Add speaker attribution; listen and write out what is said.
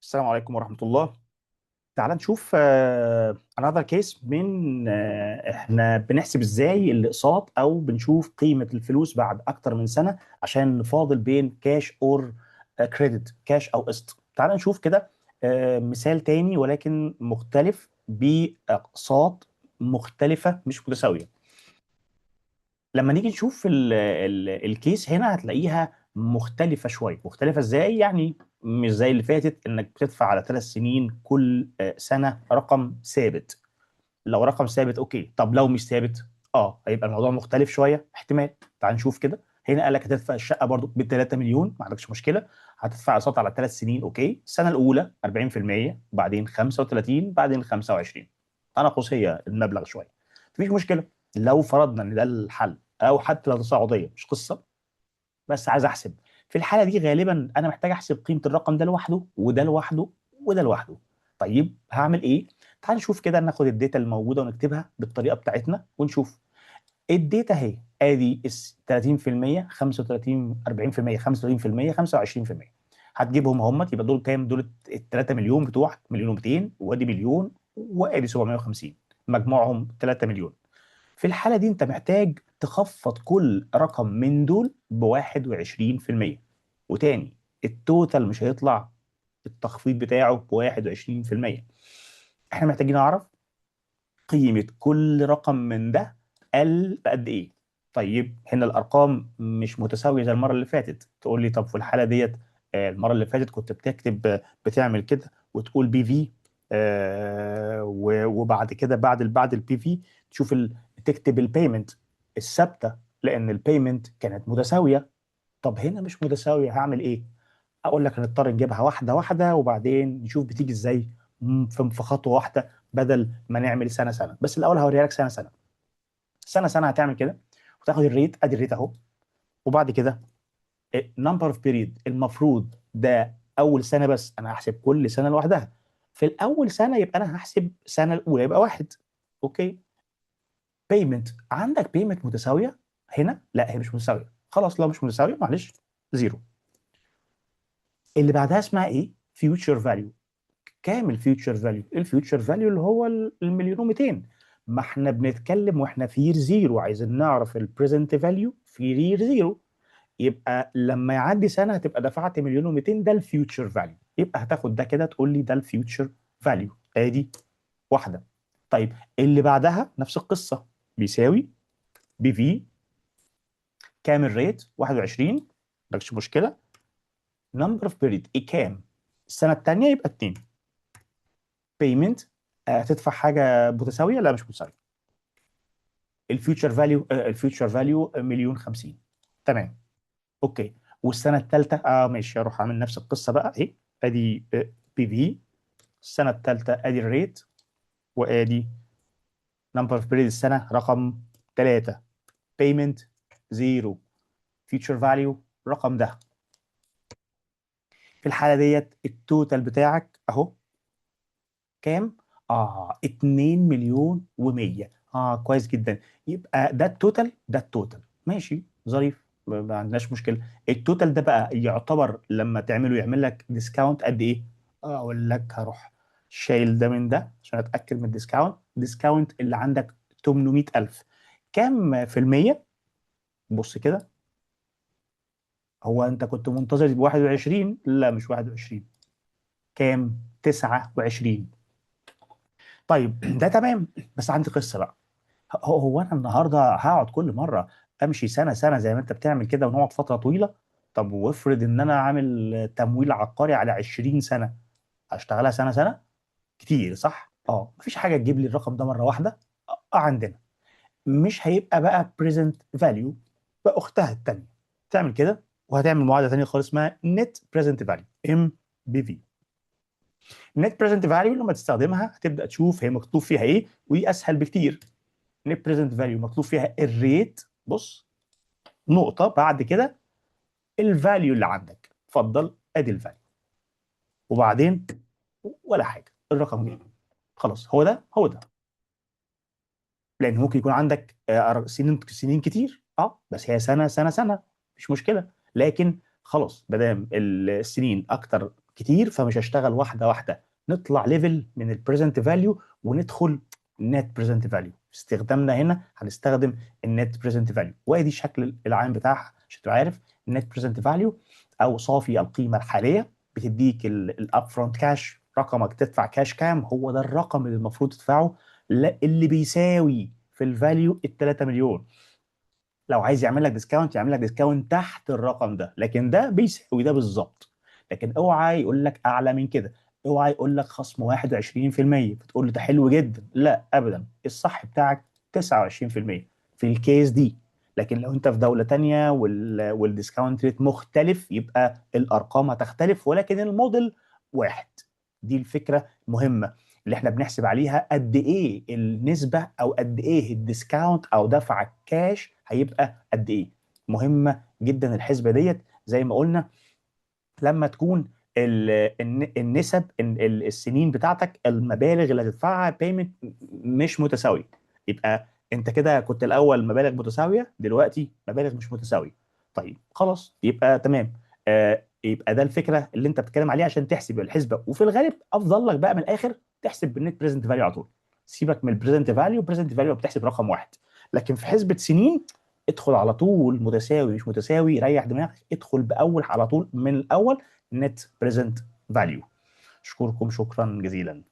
Speaker 1: السلام عليكم ورحمة الله. تعال نشوف another case من احنا بنحسب ازاي الاقساط او بنشوف قيمة الفلوس بعد اكتر من سنة عشان نفاضل بين cash or credit، cash او قسط. تعال نشوف كده مثال تاني ولكن مختلف باقساط مختلفة مش متساوية. لما نيجي نشوف ال case هنا هتلاقيها مختلفة شوية. مختلفة ازاي؟ يعني مش زي اللي فاتت انك بتدفع على 3 سنين كل سنة رقم ثابت. لو رقم ثابت okay، طب لو مش ثابت هيبقى الموضوع مختلف شوية احتمال. تعال نشوف كده. هنا قال لك هتدفع الشقة برضو ب 3 مليون، ما عندكش مشكلة، هتدفع اقساط على 3 سنين okay. السنة الأولى 40%، بعدين 35، بعدين 25. تناقصية المبلغ شوية، مفيش مشكلة. لو فرضنا ان ده الحل او حتى لو تصاعدية مش قصة، بس عايز احسب في الحالة دي غالبا انا محتاج احسب قيمة الرقم ده لوحده وده لوحده وده لوحده. طيب هعمل ايه؟ تعال نشوف كده، ناخد ال data الموجودة ونكتبها بالطريقة بتاعتنا ونشوف ال data اهي. ادي 30%، 35، 40%، 35%، 25%. هتجيبهم هم، يبقى دول كام؟ دول ال 3 مليون بتوعك، مليون و200 وادي مليون وادي 750، مجموعهم 3 مليون. في الحالة دي انت محتاج تخفض كل رقم من دول ب 21%، وتاني ال total مش هيطلع التخفيض بتاعه ب 21%. احنا محتاجين نعرف قيمة كل رقم من ده قل بقد ايه. طيب هنا الارقام مش متساوية زي المرة اللي فاتت. تقول لي طب في الحالة ديت المرة اللي فاتت كنت بتكتب بتعمل كده وتقول PV، وبعد كده بعد ال PV تشوف تكتب ال payment الثابتة لان ال payment كانت متساوية. طب هنا مش متساوية، هعمل ايه؟ اقول لك هنضطر نجيبها واحدة واحدة وبعدين نشوف بتيجي ازاي في خطوة واحدة بدل ما نعمل سنة سنة. بس الاول هوريها لك سنة سنة. سنة سنة هتعمل كده وتاخد ال rate، ادي ال rate اهو، وبعد كده number of period. المفروض ده اول سنة بس انا هحسب كل سنة لوحدها. في الاول سنة يبقى انا هحسب السنة الاولى يبقى واحد. okay، payment عندك payment متساوية هنا؟ لا هي مش متساوية. خلاص لو مش متساوية معلش zero. اللي بعدها اسمها ايه؟ future value. كام ال future value؟ ال future value اللي هو المليون و200. ما احنا بنتكلم واحنا في year zero، عايزين نعرف ال present value في year zero. يبقى لما يعدي سنة هتبقى دفعت مليون و200، ده ال future value. يبقى هتاخد ده كده تقول لي ده ال future value، ادي واحدة. طيب اللي بعدها نفس القصة، بيساوي PV، كام ال rate؟ 21، مالكش مشكلة. number of period ايه؟ كام؟ السنة الثانية يبقى 2. payment هتدفع حاجة متساوية؟ لا مش متساوية. ال future value، ال future value مليون 50، تمام okay. والسنة الثالثة ماشي، اروح اعمل نفس القصة بقى اهي، ادي PV، السنة الثالثة ادي ال rate وادي number of period السنة رقم 3، payment 0، future value رقم ده. في الحالة ديت ال total بتاعك اهو كام؟ 2 مليون و100. كويس جدا. يبقى ده ال total، ده ال total ماشي ظريف، ما عندناش مشكلة. ال total ده بقى يعتبر لما تعمله يعمل لك discount قد ايه؟ اقول لك هروح شايل ده من ده عشان اتاكد من ال discount. ال discount اللي عندك 800,000، كام في المية؟ بص كده، هو انت كنت منتظر ب 21؟ لا مش 21، كام؟ 29. طيب ده تمام، بس عندي قصة بقى. هو انا النهارده هقعد كل مرة امشي سنة سنة زي ما انت بتعمل كده ونقعد فترة طويلة؟ طب وافرض ان انا عامل تمويل عقاري على 20 سنة، هشتغلها سنة سنة؟ كتير صح؟ مفيش حاجة تجيب لي الرقم ده مرة واحدة؟ عندنا مش هيبقى بقى present value، بقى اختها الثانية. تعمل كده وهتعمل معادلة ثانية خالص اسمها net present value، NPV. net present value لما تستخدمها هتبدا تشوف هي مكتوب فيها ايه، ودي اسهل بكتير. net present value مطلوب فيها ال rate، بص نقطة، بعد كده ال value اللي عندك، اتفضل ادي ال value، وبعدين ولا حاجة، الرقم جه خلاص، هو ده هو ده. لان ممكن يكون عندك سنين سنين كتير، بس هي سنة سنة سنة مش مشكلة، لكن خلاص ما دام السنين اكتر كتير، فمش هشتغل واحدة واحده. نطلع level من ال present value وندخل net present value. استخدامنا هنا هنستخدم ال net present value، وادي الشكل العام بتاعها عشان تبقى عارف. ال net present value او صافي القيمة الحالية بتديك ال upfront cash، رقمك تدفع كاش كام، هو ده الرقم اللي المفروض تدفعه اللي بيساوي في ال value ال 3 مليون. لو عايز يعمل لك discount يعمل لك discount تحت الرقم ده، لكن ده بيساوي ده بالظبط. لكن اوعى يقول لك اعلى من كده، اوعى يقول لك خصم 21% فتقول له ده حلو جدا، لا ابدا، الصح بتاعك 29% في ال case دي. لكن لو انت في دولة تانية وال discount rate مختلف يبقى الارقام هتختلف، ولكن الموديل واحد. دي الفكرة المهمة اللي احنا بنحسب عليها قد ايه النسبة او قد ايه ال discount او دفعك كاش هيبقى قد ايه. مهمة جدا الحسبة ديت، زي ما قلنا لما تكون النسب السنين بتاعتك المبالغ اللي هتدفعها payment مش متساوية، يبقى انت كده كنت الاول مبالغ متساويه، دلوقتي مبالغ مش متساوية. طيب خلاص يبقى تمام. يبقى ده الفكرة اللي انت بتتكلم عليها عشان تحسب الحسبه. وفي الغالب افضل لك بقى من الاخر تحسب بال net present value على طول، سيبك من ال present value. present value بتحسب رقم واحد، لكن في حسبه سنين ادخل على طول متساوي مش متساوي، ريح دماغك، ادخل باول على طول من الاول net present value. اشكركم شكرا جزيلا.